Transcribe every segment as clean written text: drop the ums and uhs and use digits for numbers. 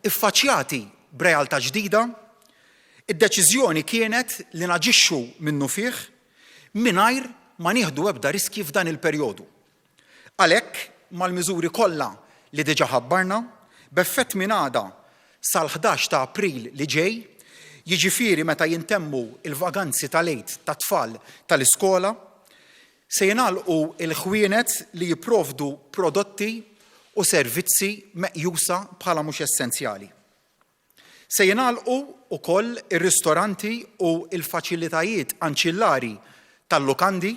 Iffaċċjati b'realtà ġdida, id-deċiżjoni kienet li naġixxu minnufih mingħajr ma nieħdu ebda riskji f'dan il-perjodu. Għalhekk, mal-miżuri kollha li diġà ħabbarna, b'effett minn għada sal-11 ta' April li ġej, jiġifieri meta jintemmu l-vaganzi tal-Għid tat-tfal tal-iskola, se jingħalqu l-ħwienet li jipprovdu prodotti u servizzi meqjusa bħala mhux essenzjali. Se jingħalqu wkoll ir-ristoranti u l-faċilitajiet anċillari tal-lukandi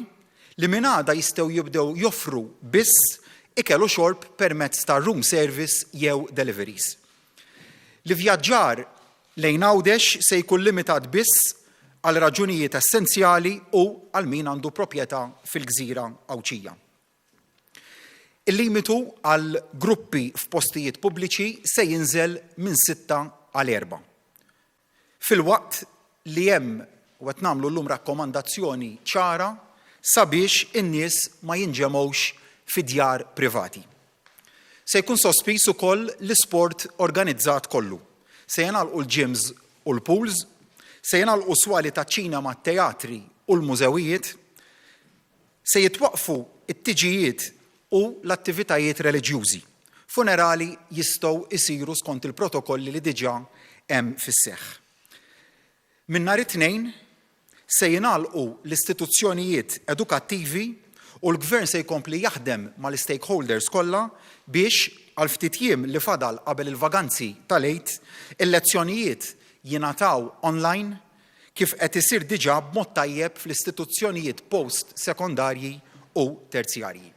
li minn għada jistgħu jibdew joffru biss ikel u xorb permezz ta' room service jew deliveries. L-ivvjaġġar lejn Għawdex se jkun limitat biss għal raġunijiet essenzjali u għal min għandu proprjetà fil-gżira Għawdxija. Il-limitu għal gruppi f'postijiet pubbliċi se jinżel minn sitta għal erbgħa. Filwaqt li hemm u qed nagħmlu llum rakkomandazzjoni ċara sabiex in-nies ma jinġemgħux fi djar privati. Se jkun sospiż ukoll l-isport organizzat kollu. Se jingħalqu l-gyms u l-pools, se jingħalqu swali taċ-ċinema, t-teatri u l-mużewijiet, Se jitwaqqfu t-tiġijiet u l-attivitajiet reliġjużi. Funerali jistgħu jsiru skont il-protokolli li diġà hemm fis-seħħ. Minn nhar it-Tnejn, se jingħalqu l-istituzzjonijiet edukattivi u l-Gvern se jkompli jaħdem mal-istakeholders kollha biex, għal ftit jiem li fadal qabel il-vaganzi tal-Għid, il-lezzjonijiet jingħataw online kif qed isir diġà b'mod tajjeb fl-istituzzjonijiet post-sekondarji u terzjarji.